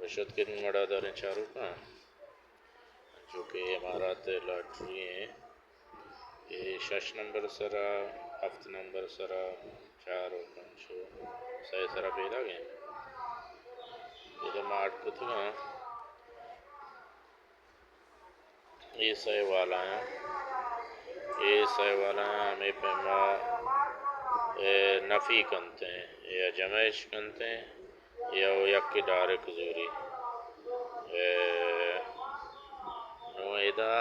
شت کہ مڑاداریں چاروکاں، چونکہ امارات لاٹری ایں، اے شش نمبر سرا، ہفت نمبر سرا، چار و پنچ و سئے سرا پیداگ ایں۔ ادا ما اڈ کتگاں۔ اے سئے والایاں، اے سئے والایاں ہمے پیما، اے، نفی کنتیں یا جمع اش کنتیں یا و یکے ڈائریکٹ زوری۔ اے، نوں ادا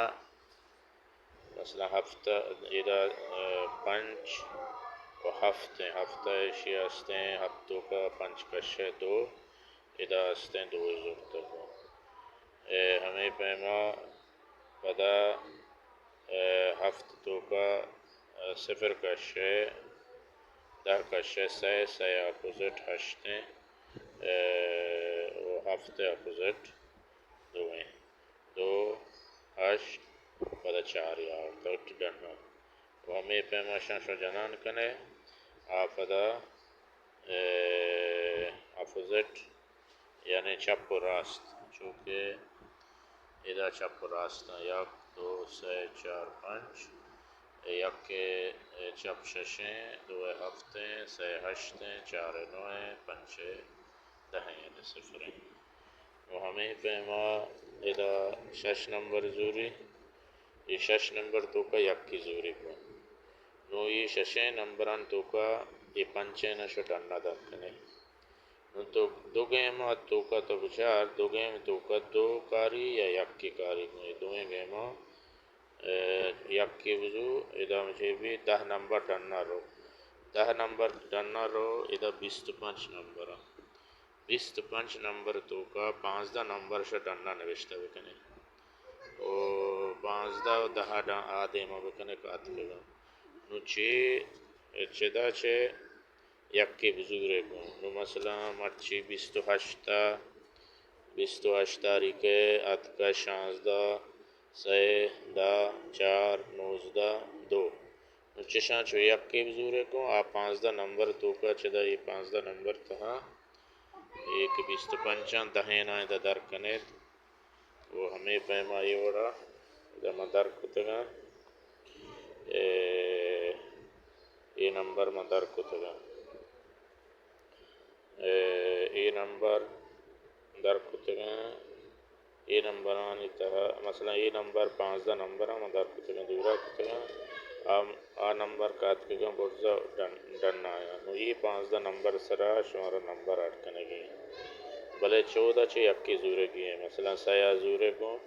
مثلاً ہفتہ، ادا، اے، پنچ و ہفت ایں، ہفتہ اشی استیں، ہفت توکا پنچ کشے دو، ادا استیں دو زرتگ۔ اے، ہمے پیما پدا، اے، ہفت توکا، اے، صفر کشے، دہ کشے سئے، سئے اپوزٹ ہشت ایں، اے، و ہفت اپوزٹ دو ایں۔ دو، ہشت، پدا چار یا آورتگ ڈن ءَ۔ و ہمے پیما شاں شو جنان کنے، آ پدا، اے، اپوزٹ، یعنی چپ و راست، چونکہ ادا چپ و راست ایں، یک، دو، سئے، چار، پنچ، یکے چپ شش ایں، دوئے ہفت ایں، سئے ہشت ایں، چارے نو ایں، پنچے دہ ایں، یعنی صفر ایں۔ و ہمے پیما ادا شش نمبر زوری، اے شش نمبر توکا یکے زوری گوں۔ نوں اے ششیں نمبران توکا اے پنچیں شو ڈنا در کنے۔ نوں تو دو گیم ءَ توکا تو بچار، دو گیم توکا دو کاری یا یکے کاری گوں، اے دوئیں گیماں، اے، یکے بزو، ادا مچے بی دہ نمبر ڈنا رو۔ دہ نمبر ڈنا رو، ادا بیست و پنچ نمبر ایں۔ بیست و پنچ نمبر توکا پانزدہ نمبر شو ڈنا نوشتہ بکنے۔ او پانزدہ و دہ ڈ-، آ دیما بکنے کاتکگا۔ نوں چے، چدا چے یکے بزورے گوں۔ نوں مثلاً مرچی بیست و ہشت ءَ، بیست و ہشت تاریخ ءَ اتکا شانزدہ، سئے، دہ، چار، نوزدہ، دو۔ نوں چشاں چو یکے بزورے گوں، آ پانزدہ نمبر توکا چدا اے پانزدہ نمبر تہا اے کہ بیست و پنچاں دہیں آئیں در کنیت۔ و ہمے پیما اے وڑا ادا من در کتگاں۔ اے، اے نمبر من در کتگاں۔ اے، اے نمبر در کتگاں۔ اے نمبرانی تہا، مثلاً اے نمبر پانزدہ نمبراں من در کتگاں، دورا کتگاں۔ آ، آ نمبر کاتکگاں برزا ڈن، ڈن آیاں۔ نوں اے پانزدہ نمبر سرا شمارا نمبر اڈ کنگی۔ بلے چودہ چہ یکے زورگی ایں۔ مثلاً سئے ءَ زورے گوں،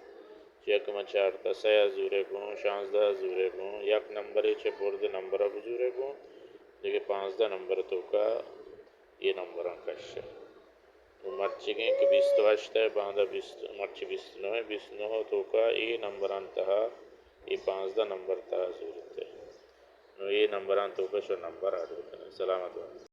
چہ یک من چارتہ، سئے ءَ زورے گوں، شانزدہ ءَ زورے گوں، یک نمبرے چہ برد نمبر ءَ بزورے گوں، دگہ پانزدہ نمبر توکا اے نمبراں کشے۔ نوں مرچیگیں کہ بیست و ہشت ءَ، باندا بیست، مرچی بیست و نہ ءَ، بیست و نہ ءَ توکا اے نمبران تہا اے پانزدہ نمبر تہا زورتے۔ نوں اے نمبران توکا شو نمبر اڈ بکنے۔ سلامت بات۔